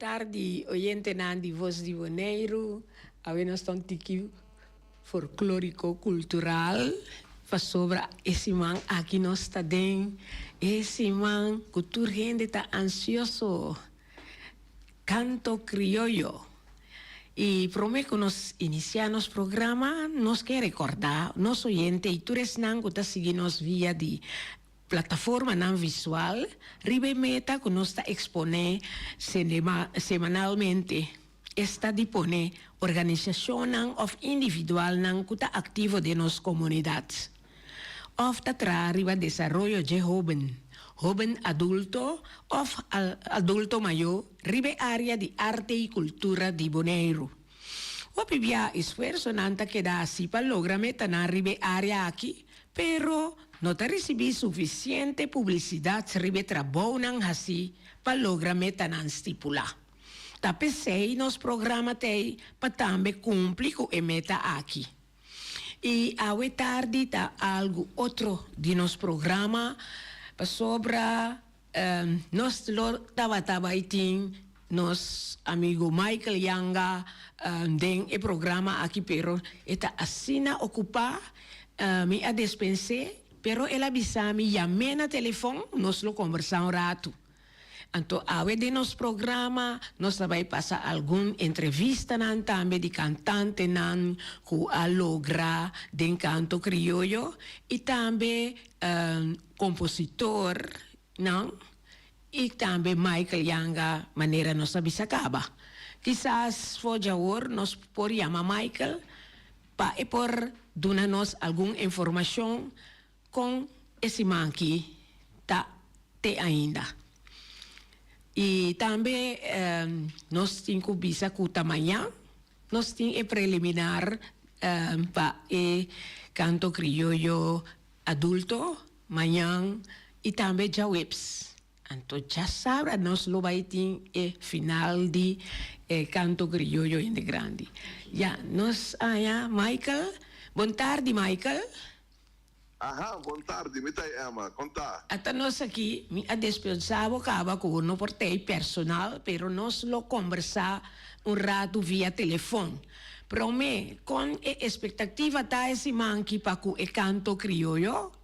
tardi oyentenan di Voz di Boneiru. Awe nos ta un tiki folkloriko kultural pasobra e siman aki nos ta den e siman ku tur hende ta ansioso, Kanto Krioyo. I prome ku nos inisiá nos programa nos ke rekordá nos oyente i tur esnan ku ta sigui nos via di Plataformanan visual riba e meta ku nos ta eksponé semanalmente, esta di pone organisashonnan òf individualnan ku ta aktivo den nos komunidat òf ta traha riba desaroyo dje hóben, hóben adulto òf adulto mayó riba e área di arte i kultura di Boneiru. Hopi bia esfuersonan ta keda hasi pa logra metanan riba e área aki, pero no ta risibí sufisiente publisidat riba e trabounan hasí pa logra metanan stipulá. Ta p'esei nos programa t'ei pa tambe kumpli ku e meta aki. I awe tardi ta algu otro di nos programa pasobra Nos lo tabata bai tin nos amigo Michael Yanga den e programa aki pero e ta asina ocupa mi a despens'e pero el a bisa mi yam'e na telefon nos lo combersa un rato. Anto awe den nos programa nos ta bai pasa algun entrevistanan tambe di cantantenan cu a logra den canto crioyo y tambe Compositornan y tambe Michael Yanga manera nos a bisa caba. Kisas for djawor nos por yama Michael pa e por duna nos algun informacion con e siman aki ta te ainda. Y tambe nos tin cu bisa cu ta mañan nos tin e preliminar pa e canto crioyo Adulto, mañan y tambe djaweps. Anto djasabra nos lo bay tin e final di e Canto Crioyo Hende Grandi. Ya, nos haña Michael. Bon tardi, Michael. Aha, bon tardi, mi ta Emma. Con ta? Ata nos aki, mi a despensa bo caba cu bo no por tey personal, pero nos lo combersa un rato via telefon. Promé, kon e espektativa ta e siman ki pa ku e kanto krioyo?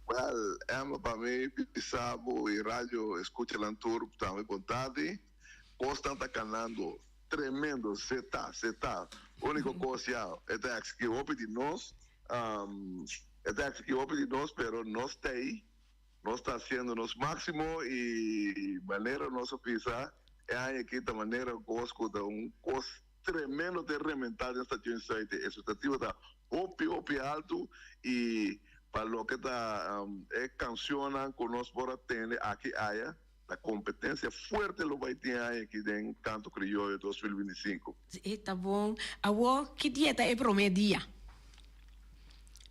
Wèl, Emma, pa mi bisa bo i radio eskuchanan tur tambe bon tardi. Kosnan ta kanando tremendo, zetá, zetá. Úniko kos ya, e ta eksigí hopi di nos, e ta eksigí hopi di nos, pero nos ta ei. Nos ta haciendo nos maximo y manera nos a bisa e aña aki ta manera cos cu ta un cos tremendo ta rementa den Station Zuid. E expectativa ta hopi hopi alto y pa loke ta e cancionnan cu nos por a tende aki aya ta competencia fuerte lo bay tin e aña aki den Canto Crioyo 2025. E ta bon. Awor ki dia ta e prome dia?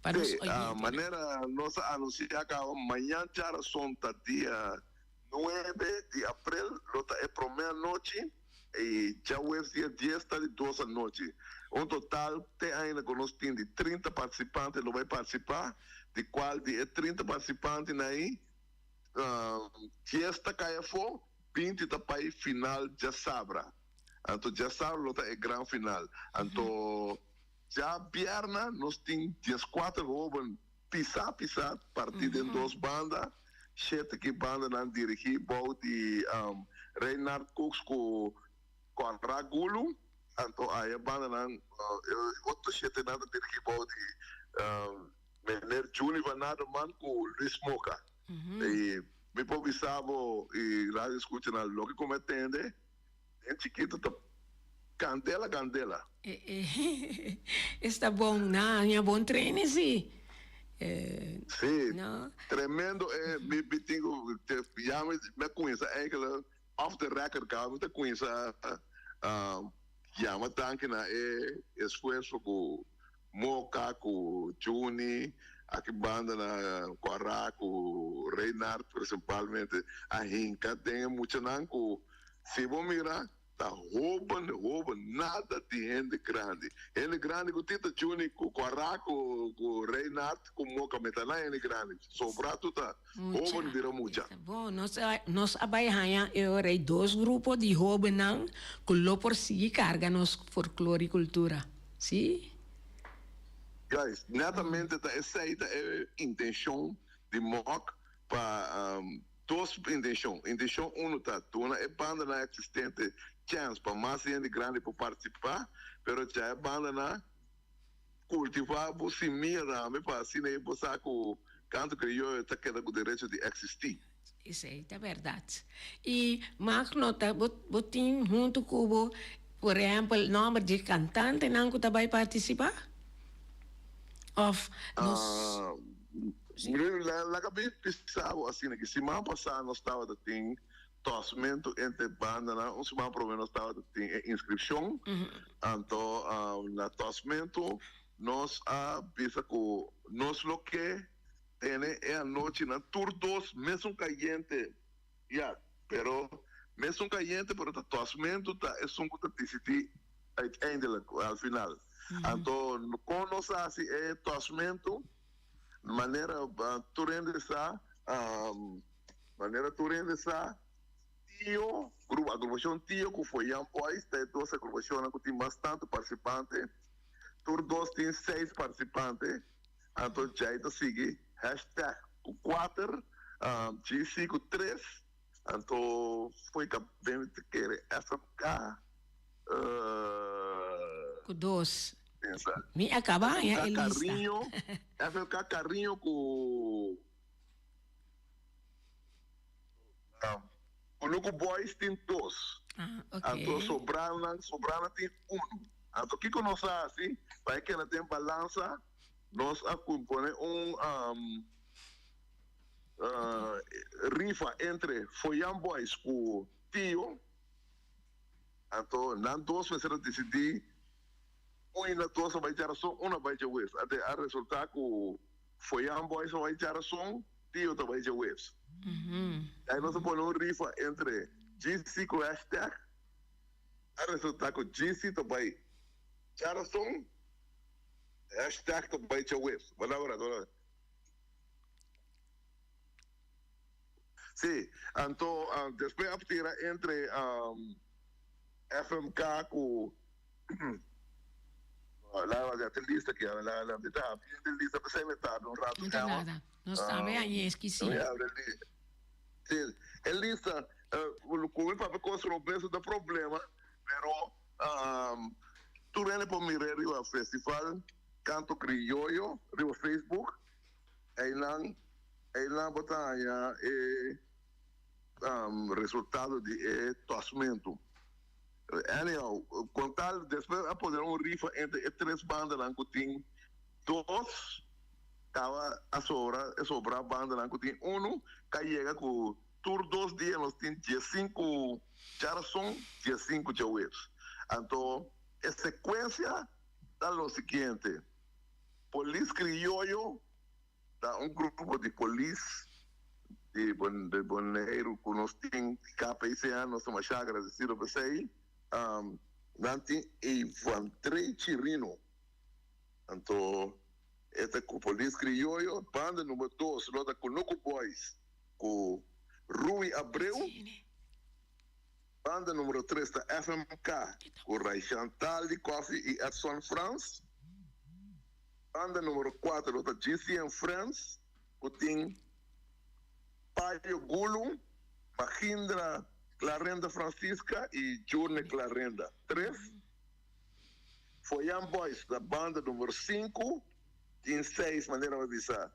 Pa nos Sí, oyentenan. manera nos a anuncia caba, mañan djarason ta dia nuebe di april, lo ta e prome anochi y djaweves dia dies ta di dos anochi. Un total te ainda cu nos tin di trinta participante lo bay participa, di cual di e trinta participantenan ayi, dies ta cay afo, binti ta pay final djasabra. Anto djasabra lo ta e gran final. Anto djabièrnè nos tin dieskuater hóben pisá pisá partí den dos banda, shete ki bandanan dirigí bou di Reinhard Cooks ku Conrad Gulu. Anto aya bandanan e otro shetenan ta dirigí bou di Meneer Juni van Naderman ku Luis Moka. I mi por bisa bo i radio escuchanan loke ku mi a tende. Den chikito ta candela candela. Esta bon na haña bon training si. Si, tremendo e mi mi tin ku ya mi a kuminsa eigenlijk off the record kaba mi ta kuminsa yama danki na e esfuerso ku Moka ku Juni aki banda na Cuara ku Reinhard principalmente a hinka den e muchanan ku si bo mira. Ta hoben, hoben, nada di hende grandi. Hende grandi ku Tito Juni, ku Kwará, ku ku Reinhard, ku Moka me ta na hende grandi. Sobrá tur ta hoben bira mucha. Bon, nos a nos a bai haña e ora ei dos grupo di hobennan ku lo por sigui karga nos folklor i kultura. Sí? Guys, netamente ta esei ta e intenshon di Mok pa Dos intencion. Intencion uno ta duna e bandanan existente chens pa mas hende grandi por participa, pero dja e bandanan cultiva bo simia tambe pa asina e bo sa cu canto crioyo ta keda cu derecho di existi. Esey ta berdad. Y Magno ta bo bo tin hunto cu bo por ehempel nomber di cantantenan cu ta bay participa? Of nos. Laga mi bisa bo asina ki siman pasá nos tabata tin tòsmentu entre bandanan, un siman promé nos tabata tin e inskripshon, anto na tòsmentu nos a bisa ku nos lo ke tene e anochinan tur dos mesun kayente, ya, pero mesun kayente pero ta tòsmentu ta esun ku ta disidí uiteindelijk, al final. Anto kon nos a hasi e tòsmentu? Manera tur hende sa, manera tur hende sa, Tio, grupo, agrupashon Tio ku Foyan Boys ta e dos agrupashonnan ku tin mas tantu partisipante. Tur dos tin seis partisipante. Anto djai ta sigui hashtag ku kuater, GC ku tres, anto fo'i kab'e ta kere FMK. Ku dos. Pensa. Mi a kaba haña e lista. Cariño, FMK Cariño ku Kunuku Boys tin dos. Ah, ok. Anto sobranan, sobranan tin unu. Anto kiko nos a hasi pa e keda den balansa? Nos a pone un rifa entre Foyan Boys ku Tio. Anto nan dos mester a disidí un i nan dos a bai djarason, un a bai djaweps. Ante a resultá ku Foyan Boys a bai djarason, Tio ta bai djaweps. Ahí nos a pone un rifa entre GC ku hashtag, a resultá ku GC ta bai djarason, hashtag ta bai djaweps. Wala ora, wala. Sí, anto despues a tira entre FMK ku la ya tin lista aki la la mi ta habri e lista p'esei mi tarda un rato No ta nada, nos tambe haña eski sí. Sí, e lista ku mi papia kos robes no ta problema pero tur hende por mira riba festival Canto Crioyo riba Facebook. Einan, einan bo ta haña e resultado di e tòsmentu. Anyhow, kon tal despues a pone un rifa entre e tres bandanan ku tin dos, kaba a sobra e sobra bandanan ku tin unu, ka yega ku tur dos dia nos tin diesinku djarason, diesinku djaweps. Anto e sekuensia ta lo siguiente. Polis Krioyo ta un grupo di polis di Boneiru ku nos tin KPCN, nos ta masha agradesido pa esei. Nan tin Evandrey Chirino, anto e ta ku Polis Krioyo. Banda number dos lo ta Kunuku Boys ku Rui Abreu. Banda numero tres ta FMK ku Raishan Taldi Coffee i Edson Frans. Banda numero kuater lo ta GCN Friends ku tin Payo Gulu, Magindra Clarenda Francisca i Jurne Clarenda. Tres. Foyan Boys ta banda numero sinku, tin seis manera mi a bisa,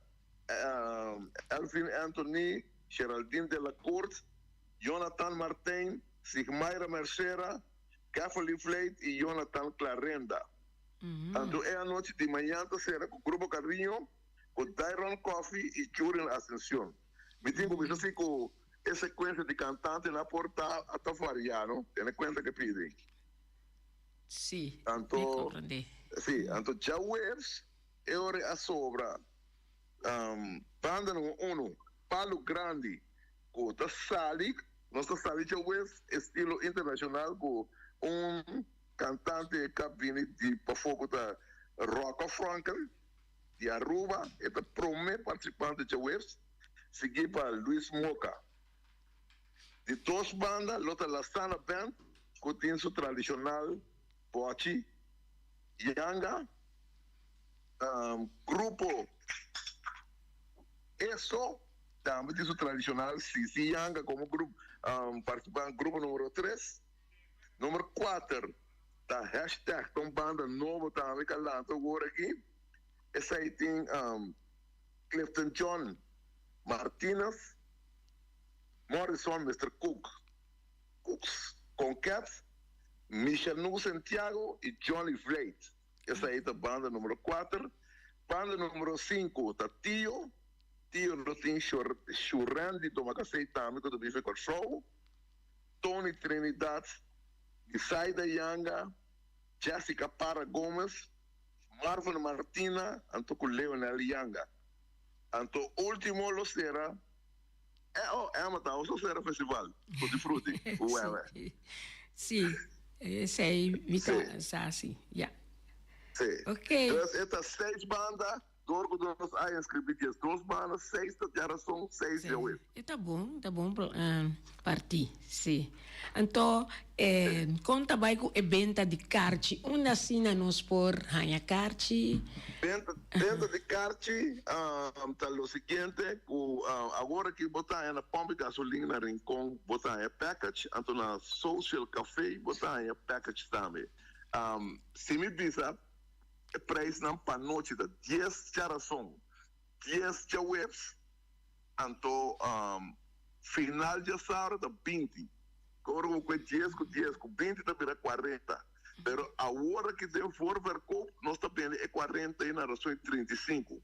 Elvin Anthony, Geraldine de la Court, Jonathan Martijn, Sigmaira Mercera, Kefferly Vleet i Jonathan Clarenda. Anto e anochi di mañan ta sera ku Grupo Cariño, ku Dairon Coffie i Jurin Ascencion. Mi tin ku bisa si ku e sekuensia di kantantenan por ta ta varia no, tene kuenta ke pidi. Sí, mi Anto, komprendé. sí, anto djaweps e ora a sobra banda numero uno, Palu Grandi, ku ta sali. Nos ta sali djaweps estilo internashonal ku un kantante kap bini di pafó ku ta Rocco Franken di Aruba. E ta promé partisipante djaweps, siguí pa Luis Moca. Di dos banda lo ta La Sana Band ku tin su tradishonal bòchi yanga, Grupo Eso tambe tin su tradishonal Sisi Yanga komo grupo partisipante, grupo numero tres. Numero kuater ta Hashtag, ta un banda nobo tambe ku a lanta awor aki. Esei tin Clifton John Martinez, Morrison Mister Cook, Cooks, Concat, Michanu Santiago i Johnny Vlijt. Esei ta banda numero kuater. Banda numero sinku ta Tio. Tio lo tin Shurandy Domacassé tambe ku ta biba Kòrsou, Tony Trinidad, Isaida Yanga, Jessica Parra Gomez, Marvin Martina anto ku Leonel Yanga. Anto ultimo lo sera e oh Emma ta also sera festival Tutti Frutti ku Wewe. Si, esei mi ta sa si, ya. Si. Ok. Dus e ta seis banda. Dor ku nos a inskribí 12 banda, seis ta djarason, seis djawe. E ta bon, ta bon partí, sí. Anto, kon ta bai ku e benta di karchi? Unda asina nos por haña karchi? Benta, benta di karchi ta lo siguiente, ku awor aki bo ta haña na pòmp di gasolin na Rincon bo ta haña package, anto na Social Café bo ta haña package tambe. Si mi bisa. E prijsnan pa nochi ta dies djarason, dies djaweps, anto final djasabra ta 20. Ora ku kue dies ku dies ku 20 ta bira 40. Pero awor aki den voorverkoop nos ta bende e 40 ei na rason di 35.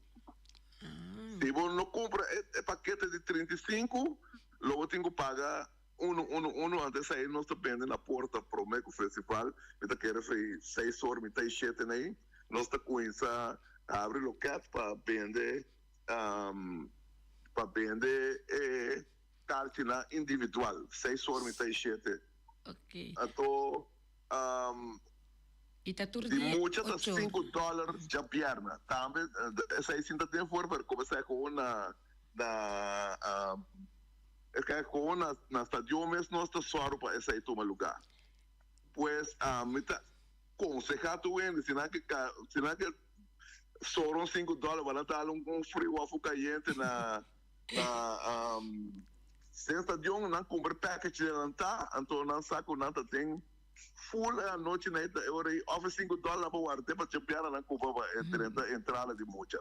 Si bo no kumpra e pakete di 35 lo bo tin ku paga Uno uno uno antes ei nos ta bende na porta prome ku festival mi ta kere fei seis or mitad i shete nei nos ta kuinsa habri loket pa bende pa bende e karchinan individual seis or mitad i shete anto I ta tur di dia mucha ta ocho. sinku dòler djabièrnè tambe esei sin ta den voorverkoop esei gewoon na na E kaya kon na na stadion mes nos ta sòru pa esei tuma lugá. Pues mi ta konsehá tur hende si nan ke ka si nan ke sòru un sinku dòler pa nan dal un un fri wafel kayente na na den stadion nan kumpra e package delantá anto nan sa ku nan ta den Full e anochi na e ta e ora ei of e sinku dòler pa ward'é pa dje nan kumpra pa e drenta entrada di mucha.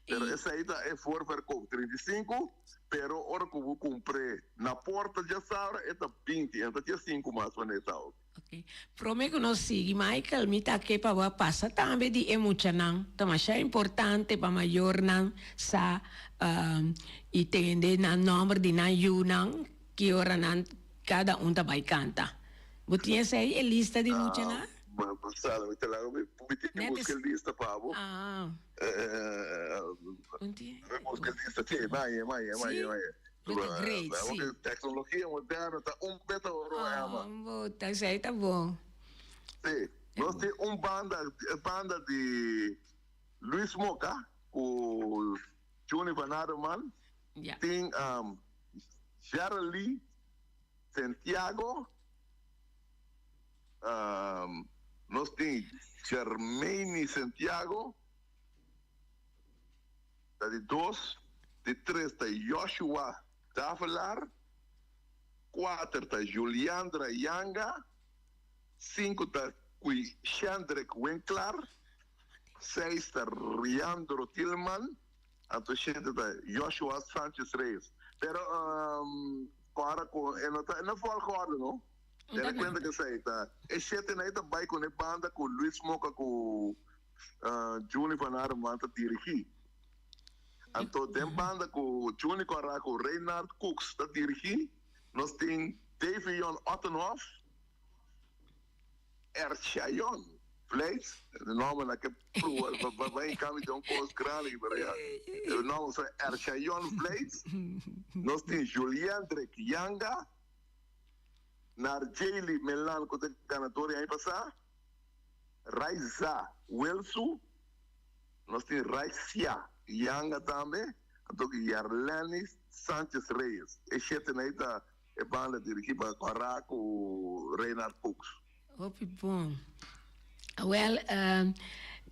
Pero esei ta e voorverkoop 35, pero ora ku bo kumpr'é na porta djasabra e ta 20, e no ta dje sinku mas manera e ta awe. Ok. Prome ku nos sigui, Michael, mi ta ke pa bo a pasa tambe di e muchanan. Ta masha importante pa mayornan sa i tende nan nòmber di nan yunan ki ora nan kada un ta bai kanta. Bo tin esei e lista di muchanan? Ah, sala, mi ta laga mi mi tin Net buska es lista pa bo. Ah. Eh, Un tin. mi buska lista, sí, maye, maye, maye, Sí? maye. Lo ta great, sí. Porque tecnologia moderno ta un beta oro Ah, ama. bo ta esei ta bon. Sí, nos tin un banda, e banda di Luis Moca ku Juni Van Ademan. Ja. Tin um, Gerald Lee Santiago, nos tin Jermaine Santiago, ta di dos, di tres ta Joshua Davelaar, kuater ta Juliandra Yanga, sinku ta Quishendrick Winklaar, seis ta Riandro Tilman, Anto shete ta Joshua Sanchez Reyes. Pero ora cu e no ta na volgorde no. Tene cuenta cu esey ta e shete nan ta bay cu e banda cu Luis Moca cu Juni van Arenman ta dirigi. Anto den banda cu Juni Corra cu Reinhard Cooks ta dirigi nos tin Davion Ottenhof. Erchayon Vlees, e nòmbernan ke prua bai en kambio di un kos grandi, pero ya e nòmber sa Erchayon Vlees, nos tin Juliendrick Yanga, Narjely Melan ku ta ganador di aña pasá, Raiza Wilsu, nos tin Raisia Yanga tambe, anto ku Yarlenis Sanchez Reyes. E shetenan ei ta e banda dirigí pa Kòrá ku Reinhard Cooks. Hopi bon. Awel,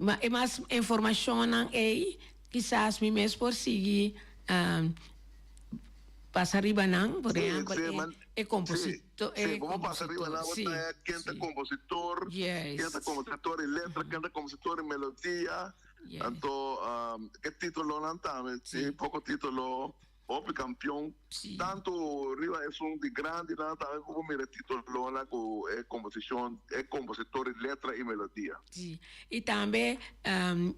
ma e mas informashonnan ei kisas mi mes por sigui pasa riba nan, por ehèmpel e komposito, e kompositor. Pasa riba nan, bo ta ken ta kompositor, ken ta kompositor di letra, ken ta kompositor di melodia, anto e titulonan tambe, tin poko titulo. Hopi kampion, tantu riba esun di grandinan tambe ku bo mira titulona ku e komposishon, e kompositor di letra i melodia. Sí, i tambe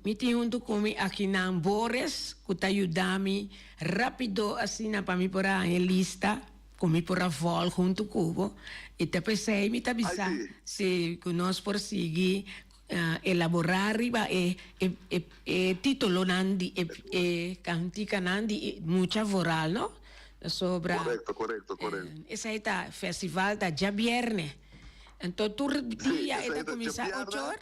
mi tin huntu ku mi akinan Boris ku ta yuda mi rapido asina pa mi por a haña e lista ku mi por a vòlg huntu ku bo. I ta p'esei mi ta bisa si ku nos por sigui Elaborá riba e e titulonan di e e kantikanan di e mucha voral no pasobra Korekto, korekto, korekto. Esei ta festival ta djabierne anto tur Sí, dia e esei ta ta kuminsá djabierne. ocho or?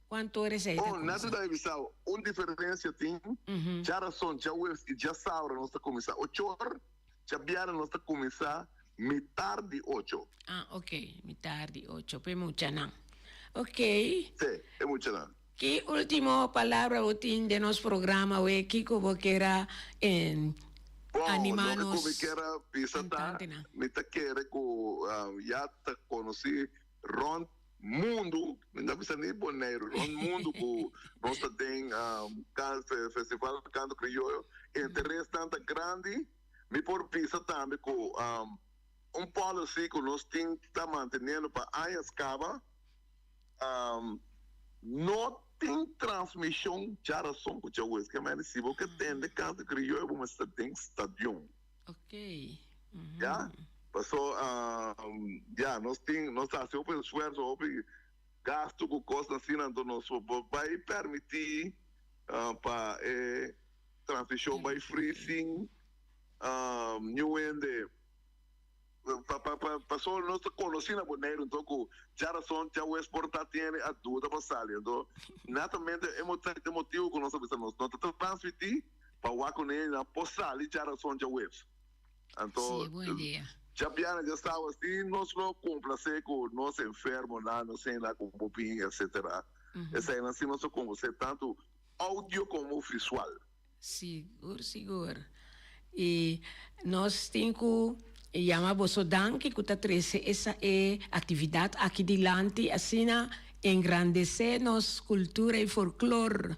Kuantu ora esei ta Oh, kuminsá? natu ta bisa un diferensia tin, djarason, djaweves i djasabra nos ta kuminsá ocho or, djabierne nos ta kuminsá mitar di ocho. Ah, ok, mitar di ocho p'e muchanan. Ok. Sí, e muchanan. Ki ultimo palabra bo tin den nos programa awe? Kiko bo kier a anima Bon, loke ku nos mi kier a bisa ta, kantantenan? mi ta kere ku ya ta konosí rònt mundu, mi no ta bisa ni Boneiru, rònt mundu ku nos ta den Festival Kanto Krioyo, interesnan ta grandi. Mi por bisa tambe ku un policy ku nos tin ta manteniendo pa añas kaba, no tin transmishon djarason ku djawees. Ke manera si bo ke tende Kanto Krioyo bo mester den stadion. Ya, paso ya nos tin nos ta hasi hopi esfuerso, hopi gasto ku kosnan asina, anto nos por bai permití pa e Transmishon bai free sin niun hende paso nos ta konosí na Boneiru anto ku djarason djawees por ta tin hende a duda pa sali anto netamente e motibu ku nos a bisa nos no ta transmití pa wak ku nan por sali djarason djawees anto djabièrnè djasabado si nos lo komplasé ku nos enfermonan nos hendenan ku por bin etcetera eseinan si nos lo komplasé tantu Audio como visual. Sigur sigur y nos tin cu yama boso danki cu ta trece esa e actividad aki dilanti asina engrandece nos cultura y folklor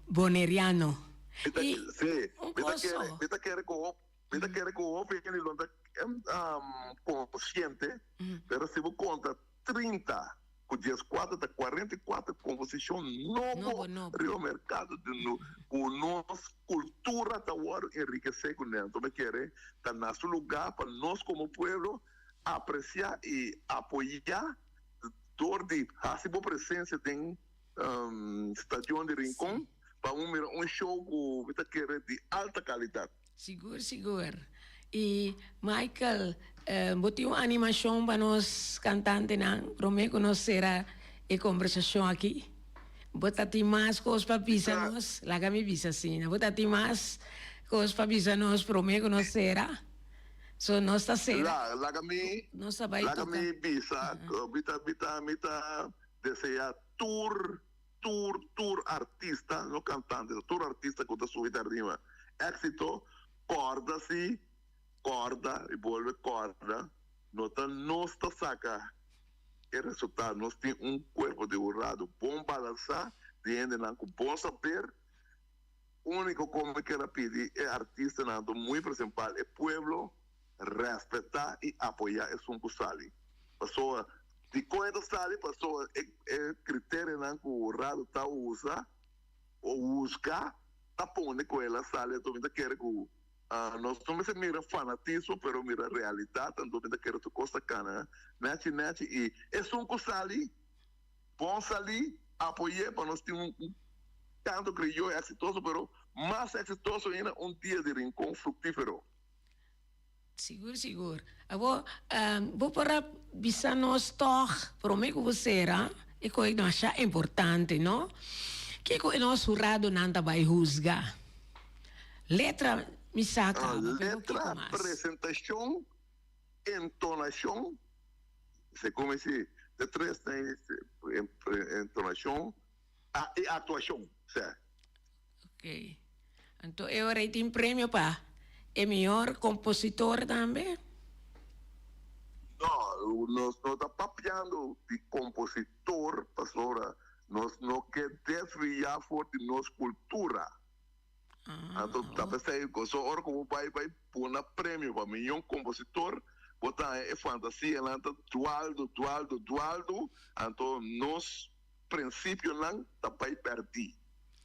Boneriano. Y Sí, un mi ta cos kere, so. mi ta kere cu hopi, mi ta kere cu hopi hende lo ta consciente, pero si bo conta 30 ku dieskuater ta 44 komposishon nobo riba merkado di no ku nos kultura ta wòrdu enrikesé ku nan. Anto mi kere ta na su lugá pa nos komo pueblo apresiá i apoyá dor di hasi bo presensia den Stadion di Rincon pa bo mira un show ku mi ta kere di alta kalidat. Sigur sigur. Y Michael, bo tin un animacion pa nos cantantenan prome cu nos cera e conversacion aki? Bo ta tin mas cos pa bisa nos? Laga mi bisa asina. Bo ta tin mas cos pa bisa nos prome cu nos cera? So nos ta cera. La, laga mi, Nos ta bay laga toca. mi bisa, mi ta, mi ta, mi ta desea tur Tur tur artista, no cantante, tur artista cu ta subi ta rima exito, corda si, corda y bolbe corda, no ta nos ta saca e resultado, nos tin un cuerpo di hurado bon balansa, di hendenan cu bon saber, unico con mi kier a pidi e artistanan anto muy principal e pueblo respeta y apoya esun cu sali. Pasobra dikon e ta sali? Pasobra e e kriterionan ku Rado ta usa o husga ta pone ku el a sali. Anto mi ta kere ku nos no mester mira fanatismo pero mira realidat. Anto mi ta kere tur kos ta kana nechi nechi i esun ku sali bon sali apoy'é pa nos tin un kanto krioyo eksitoso pero mas eksitoso ainda un dia di Rincon fruktífero. Sigur sigur. Abo bo por a bisa nos tog prome ku bo sera e koe masha importante no. Kiko e nos huradonan ta bai husga? Letra mi sa kaba pero kiko Letra, mas? presentashon, entonashon, segun mi si e tres nan entonashon i aktuashon, sè. Ok. Anto e ora ei tin premio pa e mihor compositor tambe? No, nos no ta papiando di compositor pasobra nos no ke desvia for di nos cultura. Anto ta pesey so ora cu bo bay bay puna premio pa mihor compositor bo ta haña e fantasianan ta dualdo dualdo dualdo anto nos Principionan ta bay perdi.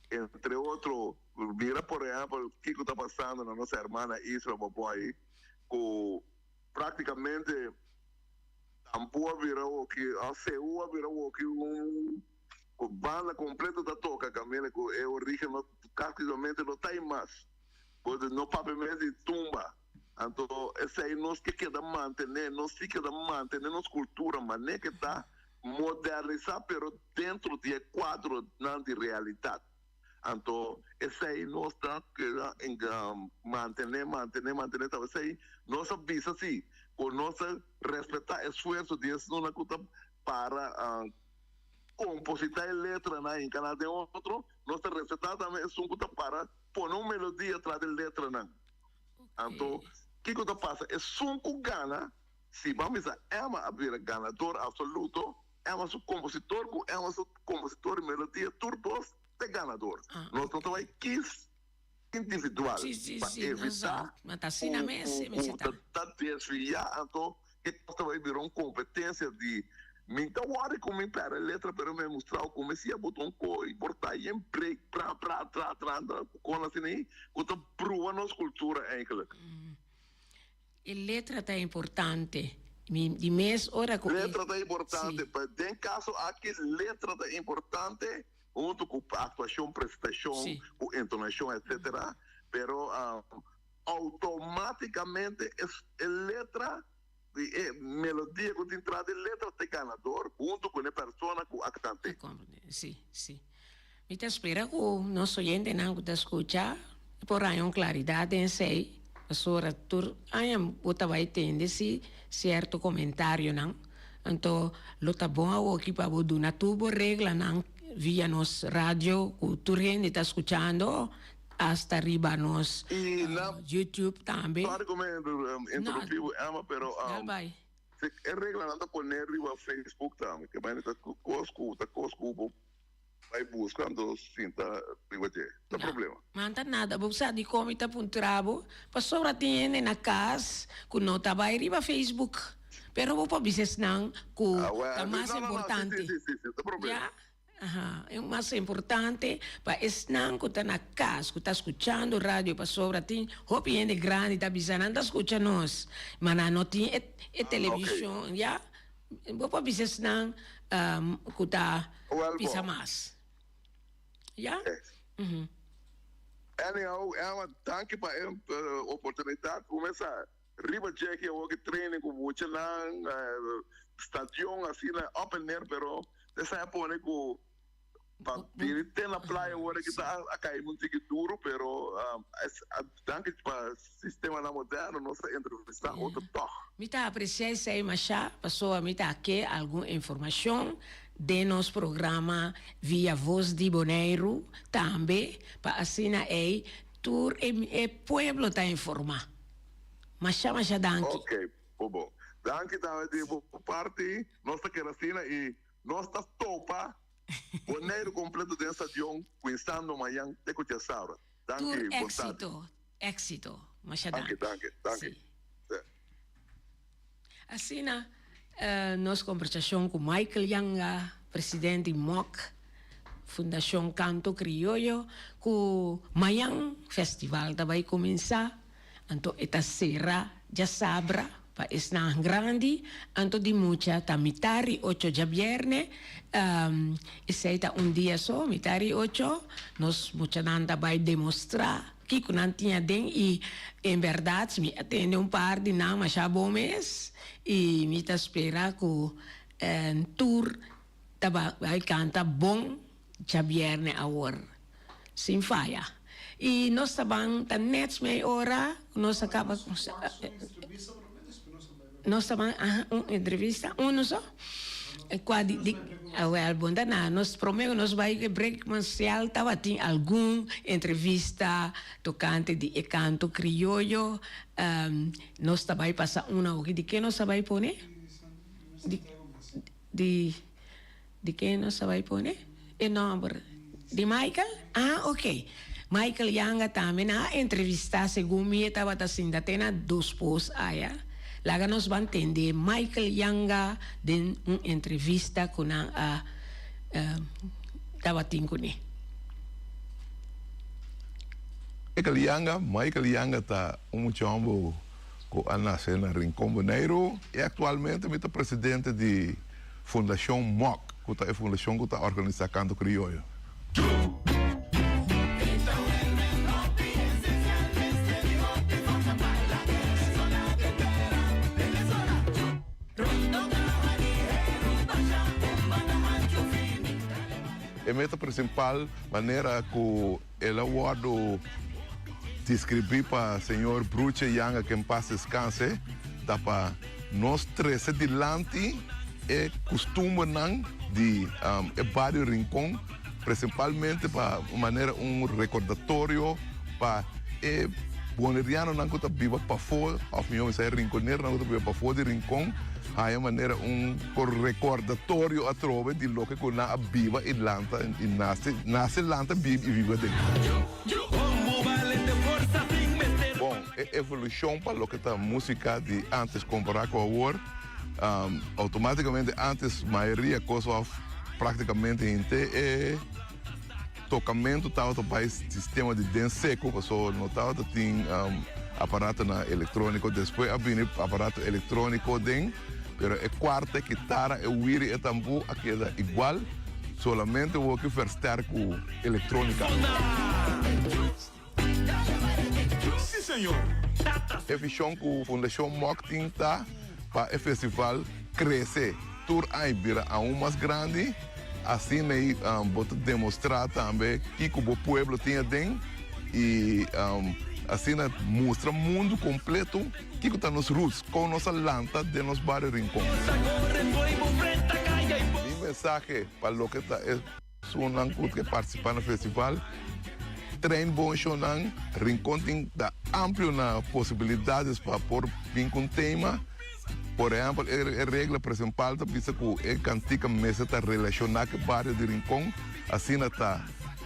Entre otro, mira por ehempel kico ta pasando na nos hermana isla Boboy, cu practicamente Tampu a bira hoki, of Seú a bira hoki un banda completo ta toca caminda cu e origen no practicamente no ta ey mas. Bo no papia mes di tumba. Anto esey nos ke keda mantene, nos si keda mantene nos cultura mane ke ta Modernisá pero dentro di e kuadronan di realidat. Anto esei nos ta keda mantené, mantené, mantené. Ta esei nos a bisa si ku nos ta respetá esfuerso di esnan ku ta para kompositá e letranan i kaná den otro. Nos ta respetá tambe esun ku ta para pone un melodia tras di letranan. Anto kiko ta pasa? Esun ku gana. Si ban bisa Emma a bira ganador absoluto, Emma su compositor cu Emma su compositor y melodia tur dos ta ganador. Nos no ta bay kies individual pa evita cu cu ta desvia anto e cos ta bay bira un competencia di mi ta worry cu mi perde letra pero mi mustrao cu mi si a bota un coy por ta yen break pra pra tra tra con asina ahi cu ta brua nos cultura eigenlijk. E letra ta importante. Mi di mes ora ku e. Letra ta importante. Si. Pa den kaso aki letra ta importante huntu ku aktuashon, presentashon, Si. ku entonashon etcetera. Pero outomaticamente e letra di e melodia ku tin tras di letra ta e ganador huntu ku e persona ku a kant'é. A komprende. Si, si. Mi ta spera ku nos oyentenan ku ta skucha por haña un klaridat den esei, pasobra tur aña bo ta bai tende si sierto komentarionan. Anto lo ta bon awoki pa bo duna tur bo reglanan via nos radio ku tur hende ta skuchando, asta riba nos I na YouTube tambe. Sorry ku mi interrumpí bo Emma, pero Dal bai. e reglanan ta pone riba Facebook tambe, ke manera ta kos ku ta kos ku bo Bai buska anto sinta riba dje. Ta problema. Man ta nada bo sa dikon mi ta puntra bo pasobra tin hende na kas ku no ta bai riba Facebook pero bo por bisa esnan ku ta mas importante ya aha e mas importante pa esnan ku ta na kas ku ta skuchando radio pasobra tin hopi hende grandi ta bisa nan ta skucha nos ma nan no tin e televishon ya. Bo por bisa esnan ku ta pisa mas. Ya? Anyhow, Emma, danki pa e oportunidat. Kumesa riba djeki awor ki training ku muchanan, stadion asina up en neer, pero esei a pone ku Pa bini te na playa ora ki ta a kai un tiki duro pero danki pa sistemanan moderno nos ta entrevista otro tog. Mi ta aprecia esei masha pasobra mi ta ke algun informacion den nos programa via Voz di Boneiru tambe pa asina ei tur e pueblo ta informa. Masha masha danki. Ok, bo bon. Danki tambe di bo parti. Nos ta keda asina y Nos ta topa Boneiru completo den stadion cuinsando mayan te cu djasabra. Tur Danki, bon tardi. éxito, éxito. Masha Danki, danki. danki, danki. Sí. Sí. Asina nos combersacion cu Michael Yanga, presidente di MOC, Fundacion Canto Crioyo, cu mayan festival ta bay cuminsa. Anto e ta sera djasabra pa esnan grandi, anto di mucha ta mitari ocho djabierne, esei ta un dia so, mitari ocho, nos muchanan ta bai demostrá. kiko nan tin aden i en bèrdat mi a tende un par di nan masha bon mes i mi ta spera ku tur ta bai kanta bon djabièrnè awor sin faya. I nos ta ban ta nèt mei ora ku nos a kaba nos ta ban un entrevista uno so. Kua di di awel bon ta na nos prome ku nos bai e break komersial tabatin algun entrevista tokante di e kanto krioyo nos ta bai pasa un awoki di ke nos a bai pone di di di ke nos a bai pone e nòmber di Michael ah ok Michael Yanga tambe nan a entrevista segun mi e tabata sinta te na dos pos aya. Laga nos ban tende Michael Yanga den un entrevista ku nan a tabatin kuné. Michael Yanga, Michael Yanga ta un mucha homber ku a nase na Rincon, Boneiru i aktualmente mi ta presidente di Fundashon Mok, ku ta e fundashon ku ta organisá Kanto Krioyo. E meta principal, manera cu el a wordo describi pa señor Bruce Yanga que en paz descanse, ta pa nos trece dilanti e custumbernan di e bario Rincon, principalmente pa manera un recordatorio pa e bonerianonan cu ta biba pafó, of mihor bisa e rinconeronan cu ta biba pafó di Rincon, haya manera un recordatorio atrobe di loke cu nan a biba y lanta y nace, nace, lanta, biba y biba den. Bon, e evolucion pa loke ta musica di antes compara cu awor, Automáticamente antes mayoria cos of prácticamente henter e tocamento tabata bay sistema di den seco paso no tabata tin aparatonan electronico despues a bini aparato electronico den pero e cuarta e kitara e wiri e tambú a keda igual solamente woki versterk cu electronica. E vision cu Fundacion Mok tin ta pa e festival crece tur aña bira aun mas grandi, asina ei bo ta demostra tambe kico bo pueblo tin aden y asina mustra mundo completo kico ta nos roots, con nos a lanta den nos bario Rincon. Mi mensahe pa loke ta e. Sunan ku ke partisipá na festival Trein Bon Shownan Rincon tin ta amplio na posibilidades pa por bin ku un tema. Por ehèmpel e regla presimpal ta bisa ku e kantika mester ta relashoná ku e bario di Rincon. Asina ta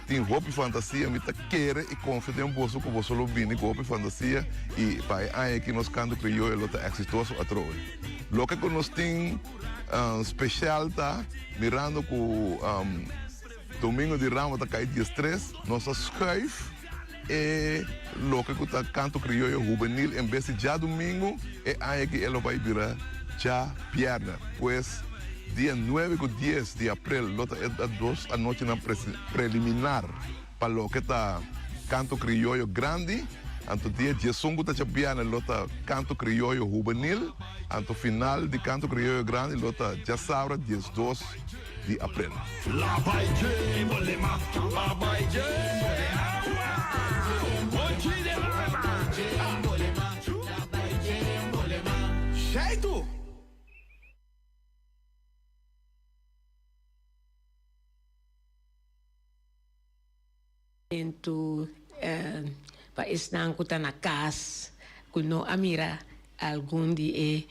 tin hopi fantasia. Mi ta kere i konfia den boso ku boso lo bini ku hopi fantasia i pa e aña aki nos Kanto Krioyo lo ta eksitoso atrobe. Loke ku nos tin. Special ta mirando cu Domingo di Ramo ta cay diestres, nos a schuif e loke cu ta Canto Crioyo Hubenil en bes di djadomingo, e aña aki e lo bay bira djabierne. Pues dia nuebe cu dies di april lo ta e dos anochinan preliminar. Pa loke ta Canto Crioyo Grandi, anto dia diesun cu ta djabierne lo ta Canto Crioyo Hubenil, anto final di Canto Crioyo Grandi lo ta djasabra diesdos di april. Entu pa esnan ku ta na kas ku no a mira algun di e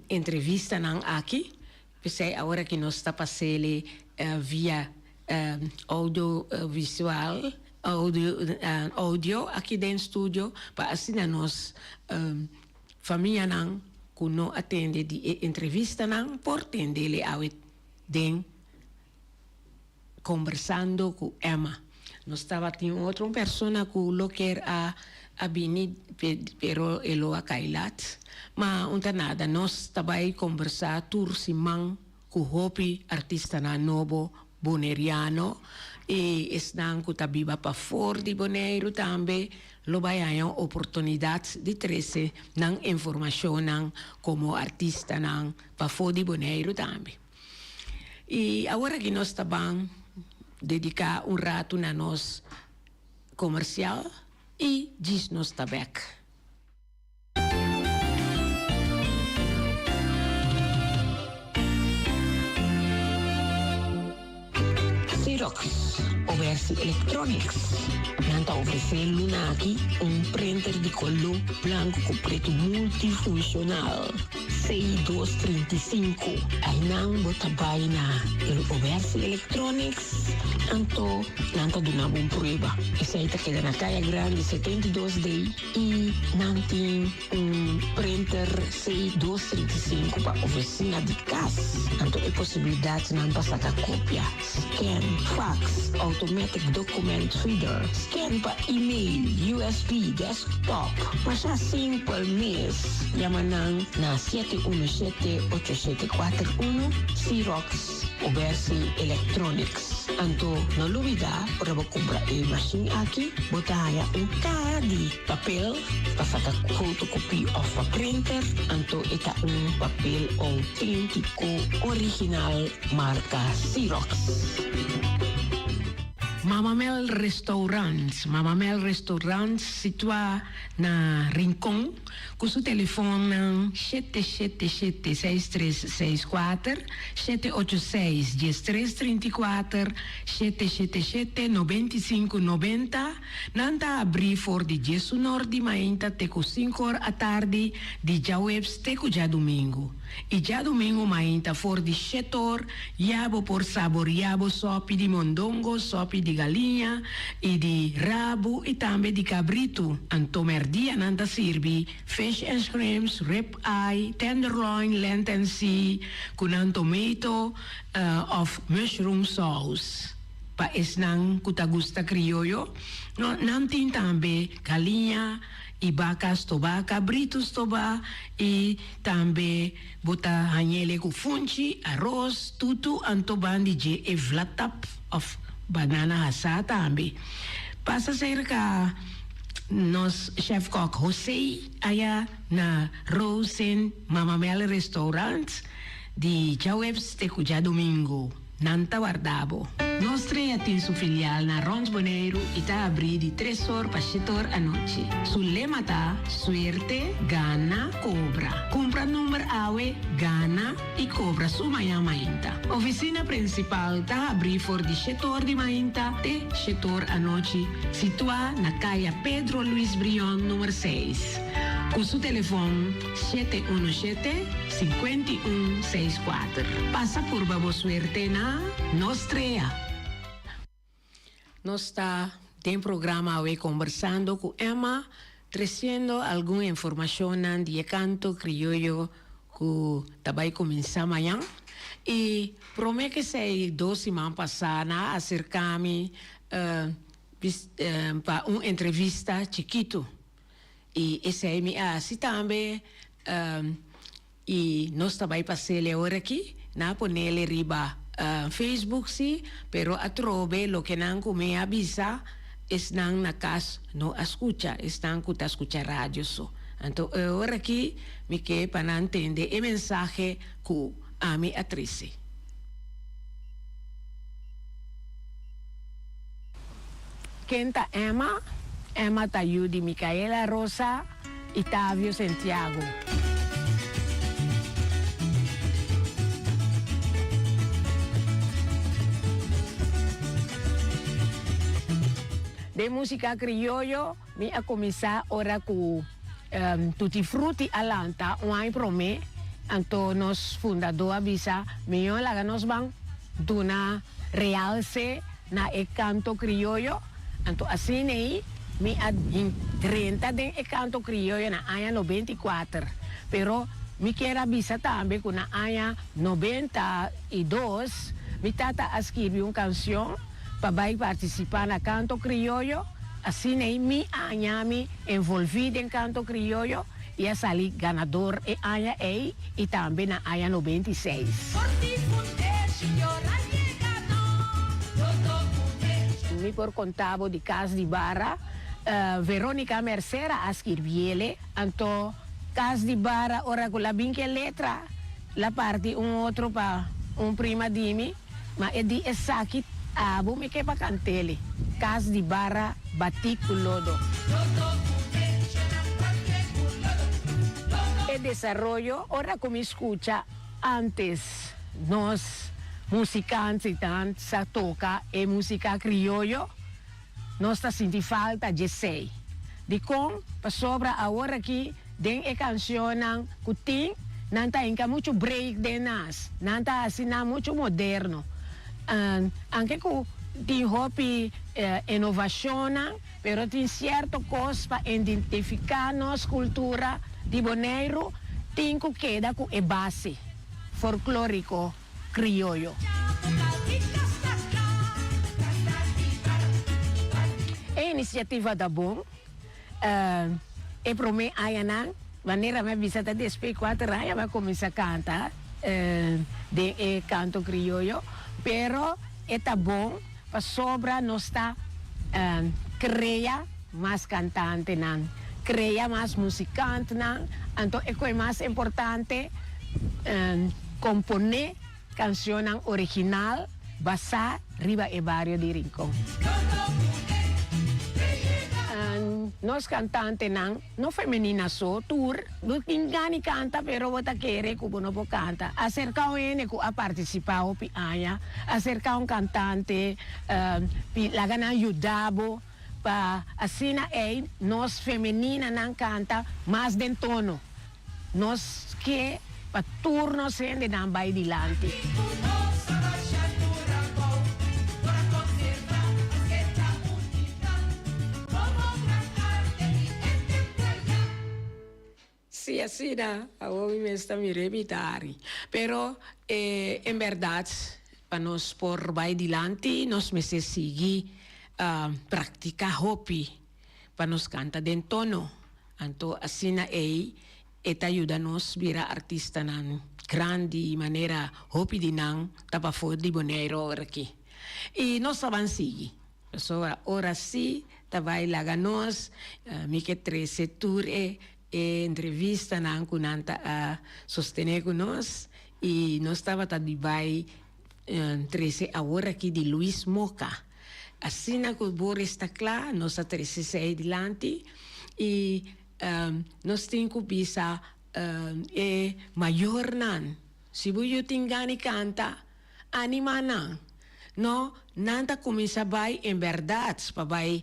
entrevistanan aki, p'esei awor aki nos ta pas'ele via audio visual, audio aki den studio pa asina nos famianan ku no a tende di e entrevistanan por tendele awe den Kombersando ku Emma. Nos tabatin un otro persona ku lo kier a a bini pero e lo a kai lat. Ma un ta nada, nos ta bai kombersá tur siman ku hopi artistanan nobo boneriano. I esnan ku ta biba pafor di Boneiru tambe lo bai haña un oportunidat di trese nan informashonnan komo artistanan pafó di Boneiru tambe. I awor aki nos ta ban dediká un ratu na nos komersial i djis nos ta bèk. Xerox Oversi Electronics nan ta ofresé luna aki un printer di koló blanku ku pretu multifunshonal C235. Einan bo ta bai na Oversi Electronics anto nan ta duna bo un prueba. Esei ta keda na Kaya Grandi 72 D. I nan tin un printer C 235 pa ofisina di kas. Anto e posibilidatnan pa saka kopia, scan, fax, automatic document feeder, scan pa email, usb, desktop. Masha simpel mes. Yama nan na 717 8741, Xerox Obersi Electronics. Anto no lubida ora bo kumpra e mashin aki bo ta haña un kaha di papel pa saka fotokopie òf pa printer, anto e ta un papel outéntiko original marka Xerox. Mama Mel Restaurant, Mama Mel Restaurant situá na Rincon. Ku su telefonnan 777 6364, 786 1334, 777 95 90, nan ta abrí for di diesunor di mainta te ku sinkor atardi di djaweps te ku djadumingu. I djadumingu mainta for di shetor ya bo por saboriá bo sòpi di mondongo, sòpi di galiña i di rabu i tambe di kabritu. Anto mèrdia nan ta sirbi fish and shrimps, rib eye, tenderloin, land and sea ku nan tomato òf mushroom sauce. Pa esnan ku ta gusta krioyo, nan tin tambe galiña i baka stobá, kabritu stobá i tambe bo ta hañ'ele ku funchi, aros, tutu anto bandi dje e vlatap òf banana hasá tambe. Pasa serka nos chef kòk José aya na Rosen Mama Mel Restaurant di djaweps te ku djadumingu. Nan ta warda bo. Nos Strea tin su filial na Rond Boneiru i ta abrí di tres or pa shete or anochi. Su lema ta, Suerte, gana, kobra. Kumpra number awe, gana i kobra su mañan mainta. Ofisina prinsipal ta habrí for di shete or di mainta te shete or anochi, situá na Kaya Pedro Luis Brion number seis. Ku su telefon. 717 51 64. Pasa purba bo suerte na Nos Strea. Nos ta den programa awe kombersando ku Emma tresiendo algun informashonnan di e kanto krioyo ku ta bai kuminsá mañan. I promé ke esei dos siman pasá nan a aserká mi pa un entrevista chikitu. I esei mi a hasi tambe, i nos ta bai pas'el e ora aki. Nan a ponel e riba Facebook si, pero atrobe loke nan ku mi a bisa esnan na kas no a skucha, esnan ku ta skucha radio so. Anto e ora aki mi ke pa nan tende e mensahe ku ami a trese. Ken ta Emma? Emma ta yu di Micaela Rosa i Tavio Sentiago. Den músika krioyo mi a kuminsá ora ku Tutti Frutti a lanta un aña promé, anto nos fundadó a bisa, Mihó laga nos ban duna realse na e kanto krioyo, anto asina ei mi a drenta den e kanto krioyo na aña 94. Pero mi kier a bisa tambe ku na aña 92 mi tata a skirbi un kanshon pa bai partisipá na kanto krioyo, asina ei mi a haña mi envolví den kanto krioyo i a sali ganador e aña ei i tambe na aña 96. Mi por konta bo di Kas di Barra, Veronica Mercera a skirbiele, anto Kas di Barra ora ku la bin ku e letra la parti un otro pa un prima di mi, ma e di esaki abo mi ke pa kantele, Kas di Barra batí ku lodo. E desaroyo ora ku mi skucha antes nos musikantenan sa toka e musika krioyo, nos ta sinti falta djesei. Dikon? Pasobra awor aki den e kanshonnan ku tin, nan ta hinka muchu break den nas, nan ta hasi nan muchu moderno. Anke ku tin hopi inovashonnan, pero tin sierto kos pa identifiká nos kultura di Boneiru tin ku keda ku e base folklóriko krioyo. E inisiativa ta bon. E promé añanan, manera mi a bisa ta despues kuater aña mi a kuminsá kanta den e kanto krioyo, pero e ta bon pasobra nos ta krea mas kantantenan, krea mas musikantnan, anto e koe mas importante komponé kanshonnan original basá riba e bario di Rincon. Nos kantantenan no femenina so, tur bo tin gana di kanta pero bo ta kere ku bo no por kanta. Aserka un hende ku a partisipá hopi aña, aserka un kantante, laga nan yuda bo pa asina ei nos femeninanan kanta mas den tono. Nos ke pa tur nos hendenan bai dilanti. Si asina, awor mi mes ta mira e mitari. Pero en berdad pa nos por bai dilanti nos mester sigui practica hopi pa nos canta den tono. Anto asina ei e ta yuda nos bira artistanan grandi manera hopi di nan ta pafó di Boneiru ora aki. I nos ta ban sigui. Pasobra ora sí ta bai laga nos, mi ke trese tur e e entrevistanan ku nan ta a sostené ku nos i nos tabata di bai trese awor aki di Luis Moca. Asina ku Boris ta kla, nos a trese esei dilanti i nos tin ku bisa e mayornan, si bo yu tin gana di kanta, anima nan. No, nan ta kuminsá bai en bèrdat pa bai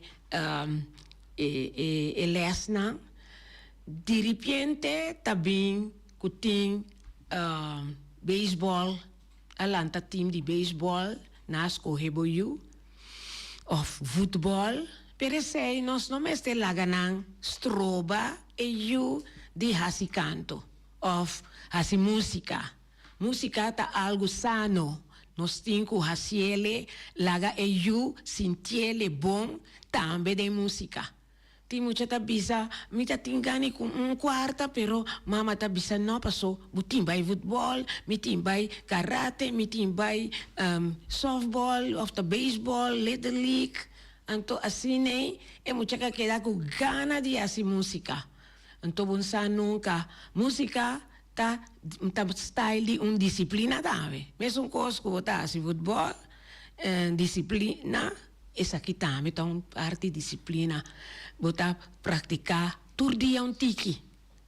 e lèsnan. Diripiente ta bin ku tin beisbòl. A lanta team di beisbòl, nan a skohe bo yu, òf futbòl, pero esei nos no mester laga nan stroba e yu di hasi kanto òf hasi músika. Músika ta algu sano, nos tin ku hasiele laga e yu sintiele bon tambe den músika. Tin mucha ta bisa, Mi ta tin gana ku un kuarta, pero mama ta bisa no paso bo tin bai futbòl, mi tin bai karate, mi tin bai sòftbòl òf ta beisbòl, little league. Anto asin'ei e mucha ka keda ku gana di hasi músika. Anto bo no sa nunka, músika ta ta style di un disiplina tambe. Mesun kos ku bo ta hasi futbòl, disiplina. Esaki tambe ta un parti disiplina. Bo ta praktiká tur dia un tiki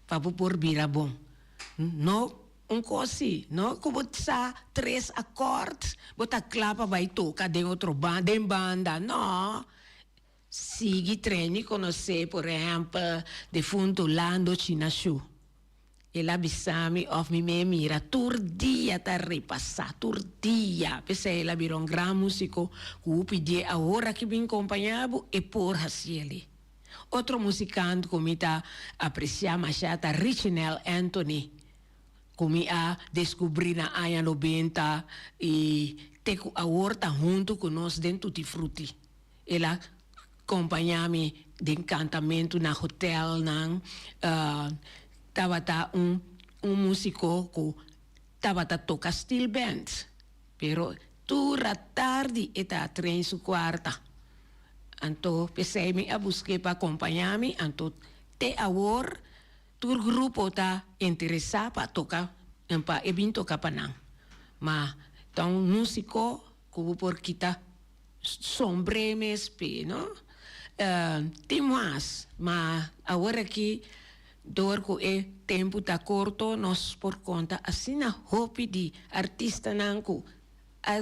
pa bo por bira bon. No un kos si, no ku bo sa tres akòrt bo ta kla pa bai toka den otro banda, den banda. No. Sigui train. Mi konosé por ehèmpel defuntu Lando Chinashu. El a bisa mi of mi me mira tur dia ta repasa, tur dia. P'esei el a bira un gran musico cu pidié awor aki bin compaña bo e por haciele. Otro musicant cu mi ta aprecia masha ta Richenel Anthony cu mi a descubri na aña nobenta y te cu awor ta hunto cu nos den Tutti Frutti. El a kompañá mi den kantamentu na hotelnan. Tabata un un músiko ku tabata toka steel band, pero tur atardi e ta train su kuarta. Anto p'esei mi a busk'é pa kompañá mi, anto te awor tur grupo ta interesá pa toka pa e bin toka pa nan. Ma ta un músiko ku bo por kita sombré mes p'e, no? Tin mas, ma awor aki dor ku e tempu ta korto nos por konta asina hopi di artistanan ku a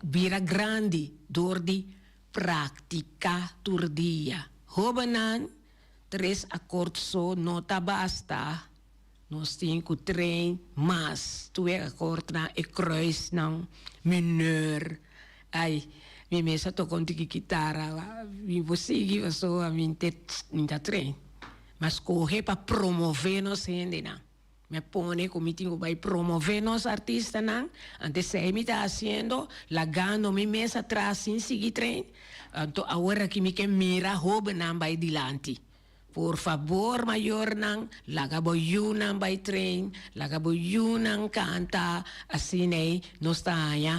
bira grandi dor di praktiká tur dia. Hóbennan, tres akort so no ta basta. Nos tin ku train mas. Tur e akortnan, e kruisnan, minor. Ai, mi mes a toka un tiki kitara. Mi por sigui pasobra mi ta train. Mi a skohe pa promové nos hendenan. Mi a pone ku mi tin ku bai promové nos artistanan, antes esei mi ta hasiendo, lagando mi mes atras sin sigui train. Anto awor aki mi ke mira hóbennan bai dilanti. Por fabor mayornan, laga bo yunan bai train, laga bo yunan kanta, asina ei nos ta haña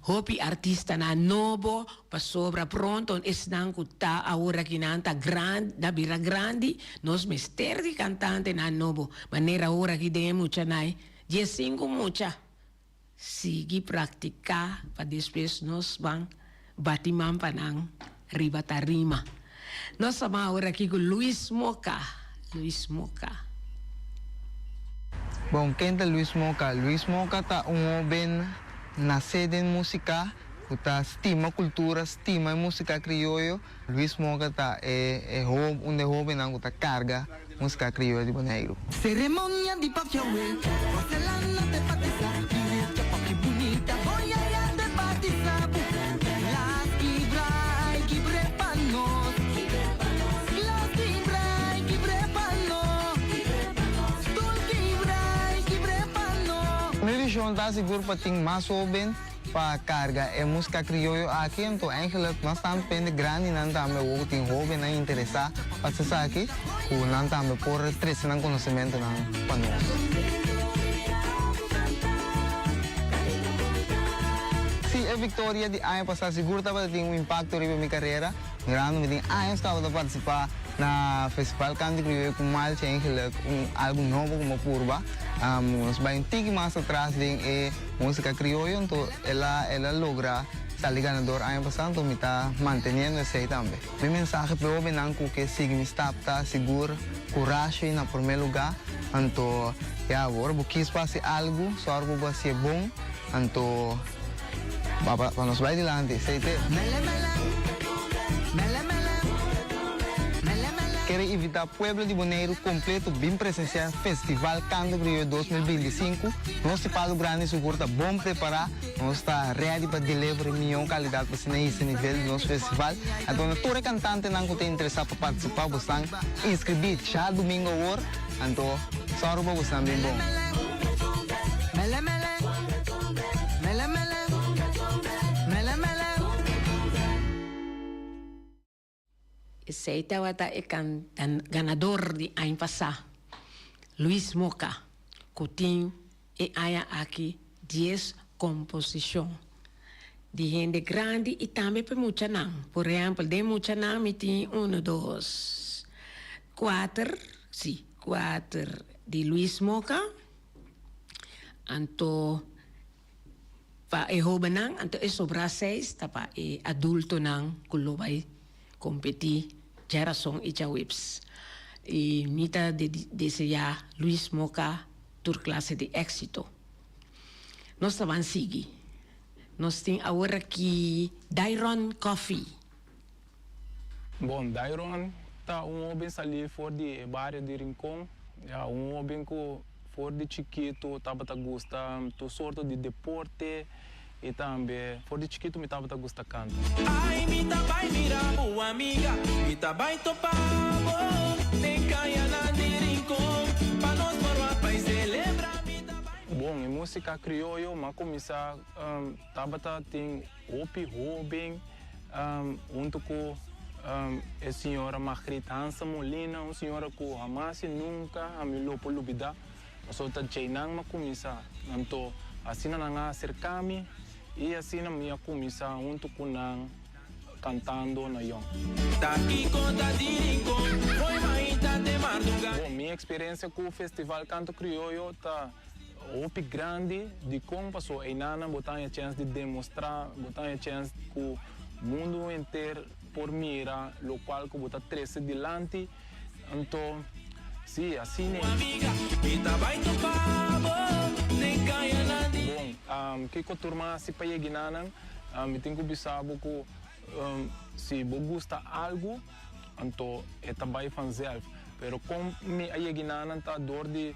hopi artistanan nobo Pasobra pronto esnan ku ta awor akinan ta gran, ta bira grandi, nos mester di kantantenan nobo, manera awor aki den e muchanai, diesinku mucha. Sigui praktiká pa despues nos ban bati man pa nan riba tarima. Nos ta ban awor aki ku Luis Moca, Luis Moca. Bon, ken ta Luis Moca? Luis Moca ta un hoben nasé den músika. Ku ta stima kultura, stima e músika krioyo. Luis Moca ta e e un de hóbennan ku ta karga músika krioyo di Boneiru. Ceremonia di papia we, Porcelana te batisa, Iglesia papi bunita, Boyaya te batisa bu. Las kibra ay kibre pa nos, Las kibra ay kibre pa nos, Stoel kibra ay kibre pa nos. Mi vishon ta sigur pa tin mas hóben Pa carga e musica crioyo aki anto eigenlijk nos tambe pende grandinan tambe awor cu tin hobennan interesa pa haci esaki cu nan tambe por trece nan conocimentonan pa nos. Si e victoria di aña pasa sigur tabata tin un impacto riba mi carera, mirando mi tin años tabata participa Na Festival Canto Crioyo cu Malchi eigenlijk un algo nobo cu mi a purba. Nos bay un tiki mas atras den e musica crioyo, anto el a el a logra sali ganador aña pasa, anto mi ta manteniendo esey tambe. Mi mensahe p'e hobennan cu ke sigui mi stap ta sigur curashi na prome luga, anto ya ora bo kies pa haci algo, sòrg pa bo haci'e bon, anto pa nos bay dilanti, esey t'e. Kere invitá pueblo di Boneiru kompleto bin presensiá Festival Canto Griollo 2025. Nos di Palu Grandi sigur ta bon prepará. Nos ta ready pa deliver e mihó kalidat pa asina hisa nivel di nos festival. Anto na tur e kantantenan ku ta interesá pa partisipá bosnan inskribí djadumingu awor. Anto sòru pa bosnan bin bon. Esei tabata e ganador di aña pasá, Luis Moca, ku tin e aña aki dies komposishon di hende grandi i tambe pa e muchanan. Por ehèmpel, den muchanan mi tin unu, dos, kuater, si, kuater di Luis Moca, anto. Pa e hobennan, anto e sobrá seis ta pa e adultonan ku lo bai kompetí djarason i djaweps. I mi ta deseá Luis Moca tur klase di éksito. Nos ta ban sigui. Nos tin awor aki Dairon Coffee. Bon, Dairon ta un hoben salí for di e bario di Rincon. Ya, un hoben ku for di chikitu tabata gusta tur sorto di deporte i tambe for di chikitu mi tabata gusta kanta. Ai mi ta bai mira bo amiga, mi ta bai topa bo den kayanan di Rincon pa nos por wak bai celebra mi ta bai. Bon, e músika krioyo m'a kuminsá tabata tin Hopi hoben hunto cu e señora Margriet Hansen Molina, un señora cu hamas y nunca ami lo por lubida, pasobra ta djeinan mi a cuminsa. Anto asina nan a acerca mi y asina mi a cuminsa hunto cu nan. kantando na yòn. Bon, mi eksperensia ku Festival Kanto Krioyo ta hopi grandi dikon paso einanan bo ta haña chèns di demostrá, bo ta haña chèns ku mundu henter por mira lokual ku bo ta trese dilanti. Anto, sí, asina e. Bon, kiko tur mas hasi pa yega nan? Mi tin ku bisa bo ku si bo gusta algu, anto e ta bai vanzelf. Pero kon mi a yega nan ta dor di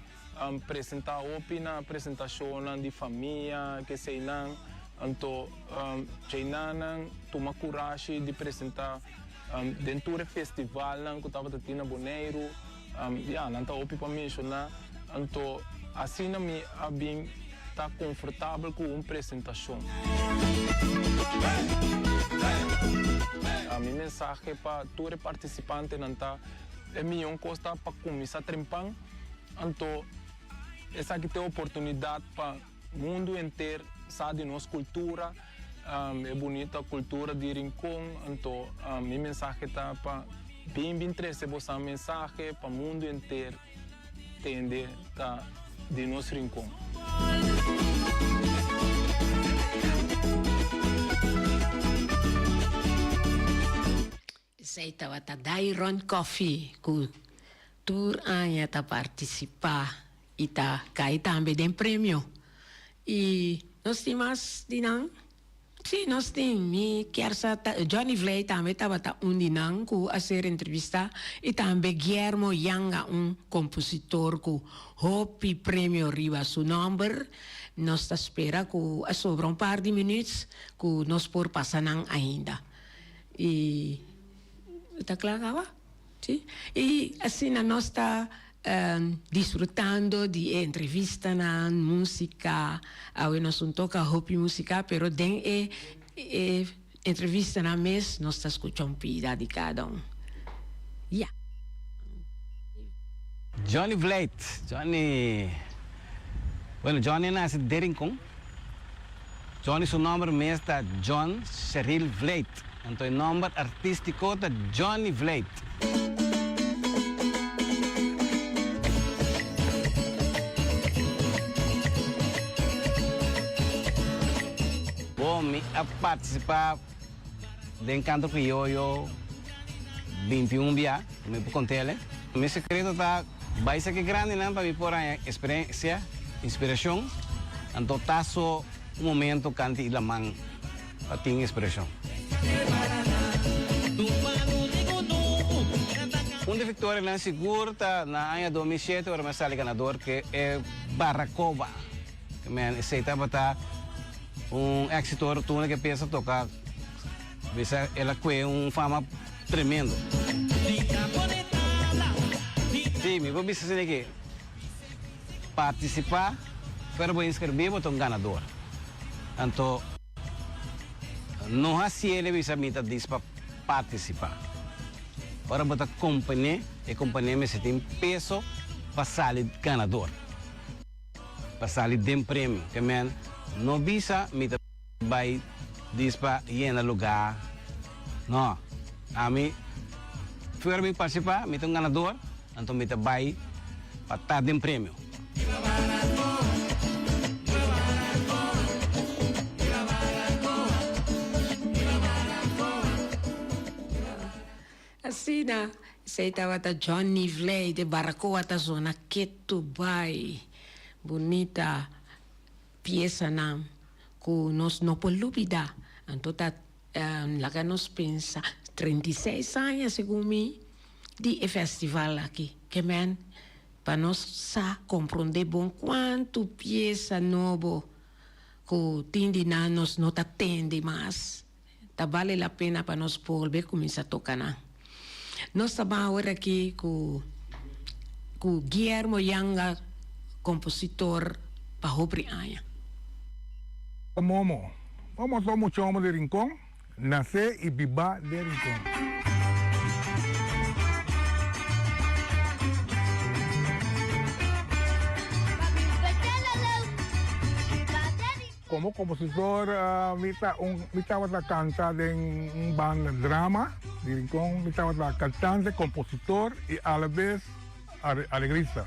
presentá hopi na presentashonnan di famia, keseinan. Anto, djei-nan tuma kurashi di presentá. Den tur e festivalnan ku tabata tin na Boneiru, ya, nan ta hopi pa menshoná. Anto asina mi a bin ta konfortabel ku un presentashon. Mi mensahe pa tur e partisipantenan ta, e mion kos ta pa kuminsá trempan, anto esaki ta e oportunidat pa Mundu henter sa di nos kultura, e bunita kultura di Rincon, anto mi mensahe ta pa bin bin trese bosan mensahe pa mundu henter tende ta di nos Rincon. Esei tabata Dairon Coffee ku tur aña ta partisipá i ta kai tambe den premio. I nos tin mas di nan? Sí, nos tin. Mi kier sa ta Johnny Vlei tambe tabata un di nan ku a ser entrevistá i tambe Guillermo Yanga, un kompositor ku hopi premio riba su nòmber. Nos ta spera ku a sobra un par di minuut ku nos por pasa nan ainda. I ta kla kaba? Si. I asina nos ta disfrutando di e entrevistanan, músika. Awe nos un toka hopi músika, pero den e e entrevistanan mes nos ta skucha un pida di kada un. Ya. Johnny Vlijt, Johnny, bueno Johnny a nase den Rincon. Johnny su nomber mes ta John Sheril Vlijt, anto e nomber artistico ta Johnny Vlijt. Bon, mi a participa den Canto Criollo 21 bia, mi por contele. Mi secreto ta Bai sa ke grandinan pa mi por haña eksperensia, inspirashon, anto ta so un momento kanti i laman pa tin inspirashon. Un di viktorianan sigur ta na aña 2007 ora mi a sali ganador ke e Barracoba. Ke men esei tabata un éksito rotundo ke piesa toka bisa el a kue un fama tremendo. Sí, mi por bisa asina ke partisipá fuera bo inskribí bo ta un ganador. Anto no hasié le bisa mi ta dis pa partisipá. Ora bo ta komponé, e komponé mester tin peso pa sali ganador. Pa sali den premio. Ke men no bisa mi ta bai dis pa yena luga. No. Ami fuera mi participa mi ta un ganador anto mi ta bai pa ta den premio. Asina, esei tabata Johnny Vlei de Baracoa ta zona ketu bai. Bunita piesanan ku nos no por lubida. Anto ta laga nos pensa 36 aña segun mi di e festival aki. Ke men pa nos sa komprondé bon kuantu piesa nobo ku tin di nan nos no ta tende mas. Ta bale la pena pa nos bolbe cuminsa toca nan. Nos ta ban awor aki cu cu Guillermo Yanga, compositor pa hopri aña. Momo. Momo ta un mucha homber di Rincon, nacé y bibá den Rincon. Komo kompositor mi ta un mi tabata kanta den un banda drama di Rincon, mi tabata kantante, kompositor i alabes areglista.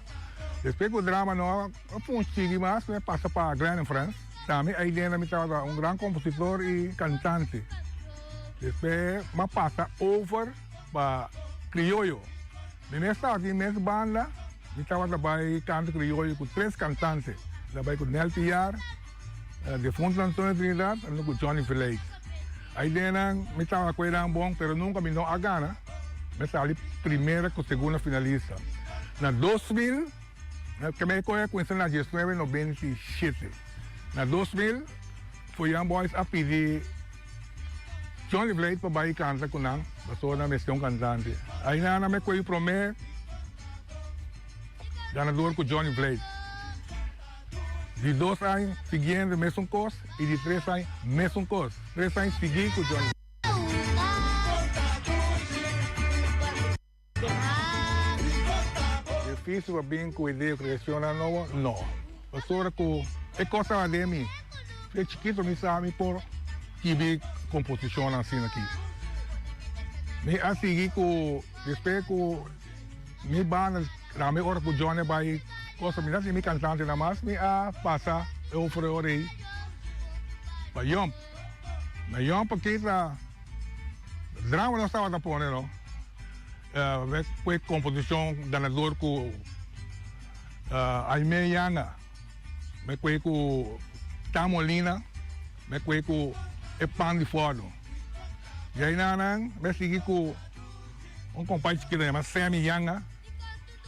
Despues ku drama no a funshigi mas mi a pasa pa Glenn and Friends, tambe aidenda mi tabata un gran kompositor i kantante. Despues mi a pasa over pa krioyo. Mi mes tabatin mes banda. Mi tabata bai canto crioyo cu tres cantante. Mi ta bai cu Nel Piar, Defunto Antonio Trinidad en cu Johnny Verleit. Ai den nan mi tabata cu enan bon pero nunca mi no a gana. Mi a sali primera cu segunda finalista. Na 2000, ke mi a cuminsa na diesnuebe 97. Na 2000 Foyan Boys a pidi Johnny Vleet pa bai canta cu nan, pasobra nan mester un cantante. Aina nan me coge prome ganador cu Johnny Vleet. Di dos aña siguiente mesun cos y di tres aña mesun cos. Tres aña sigui cu Johnny. Difícil pa bin cu idea creacionnan nobo? No. Pasobra cu e cos tabata den mi. Fe chikito mi sa mi por skibi composicionnan asina aki. Mi a sigui cu despues cu mi banda tambe ora cu Johnny a bay cosa mi ta haci mi cantantenan mas mi a pasa e over e ora ey pa Yomp. Na Yomp aki ta. Drama nos tabata pone no ku e komposishon ganador ku Aimee Yanga, me kue ku Tan Molina, me kue ku e Pan di Forno. Di ainanan me sigui ku un kompai chikito yama Sammy Yanga,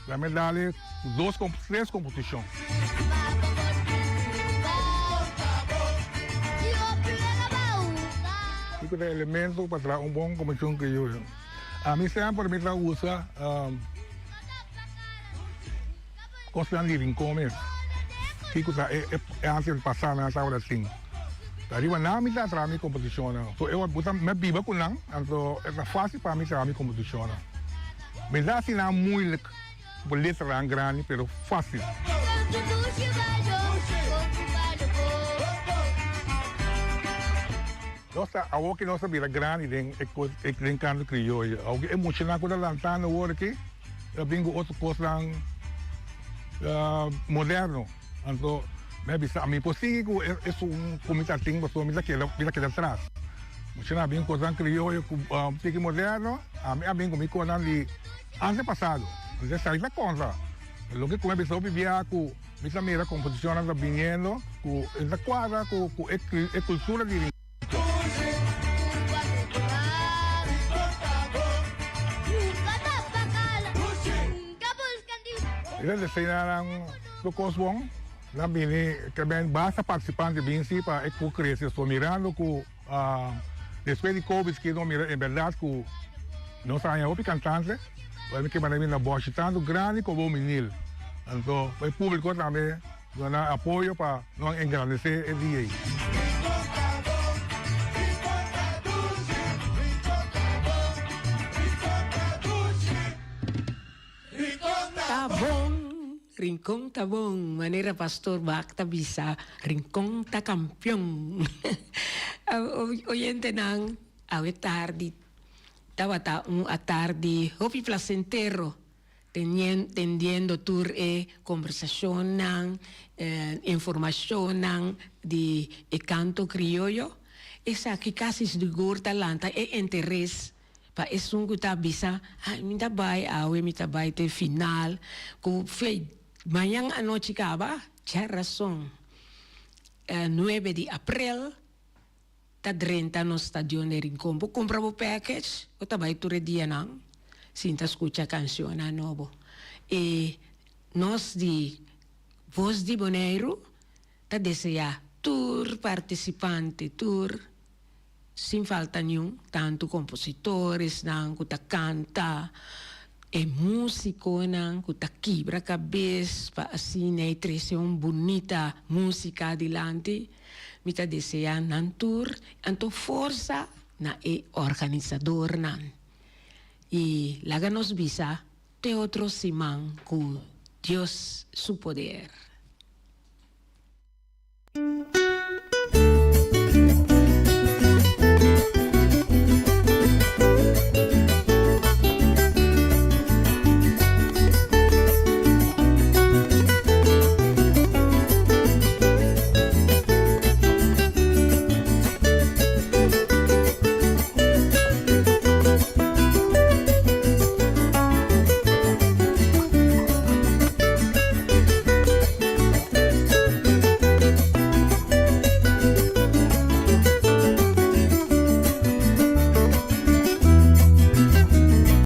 la me dale dos tres komposishon. Kiko ta e elemento pa traha un bon komishon krioyo? Ami semper mi ta usa kosnan di Rincon mes. Kiko ta e antes pasa nan tabata tin. Ta riba nan mi ta traha mi komposishonnan. So e mi a biba ku nan, anto e ta fásil pa mi traha mi komposishonnan. Mi ta hasi nan moeilijk. Bo letranan grandi pero fácil. Nos ta awor ki nos ta bira grandi den e kos den kanto krioyo. Awor ki e muchanan ku ta lantando awor aki ta bin ku otro kosnan moderno. Anto mi a bisa ami por sigui ku esun ku mi ta tin pasobra mi ta keda mi ta keda atras. Muchanan a bin ku kosnan krioyo ku tiki moderno ami a bin ku mi kosnan di Antepasado, mi ta ta kontra loke ku mi a bisa hopi bia ku mi ta mira komposishonnan ta biniendo ku e ta kuadra ku ku e e kultura di Rincon. Mi ta desea nan tur kos bon, nan bini ke ben basta partisipante bin si pa e ku krese. So mirando ku. Despues di Covid ki no mira en berdad cu nos a haña hopi cantante, ora mi ke manda mi na boshi tanto grandi como minil. Anto e publico tambe duna apoyo pa nos engrandece e dia ey. Ta bon, Rincon ta bon, manera Pastor Bak ta bisa, Rincon ta campeon. Oyentenan, awe tardi tabata un atardi hopi placentero tendiendo tur e combersacionnan, informacionnan di e canto crioyo. Esaki casi sigur ta lanta e interes Pa esun ku ta bisa, Ai, mi ta bai awe, mi ta bai te final, ku fe mañan anochi kaba, dja rason, nuebe di aprel ta drenta nos stadion den Rincon. Bo kumpra bo package, bo ta bai tur e dianan sinta skucha kanshonnan nobo. I nos di Voz di Boneiru ta deseá tur partisipante, tur. Sin falta niun, tantu kompositoresnan ku ta kanta, e músikonan ku ta kibra kabes pa asina e trese un bunita músika dilanti. Mi ta deseá nan tur anto forsa na e organisadornan. I laga nos bisa te otro siman ku Dios su poder.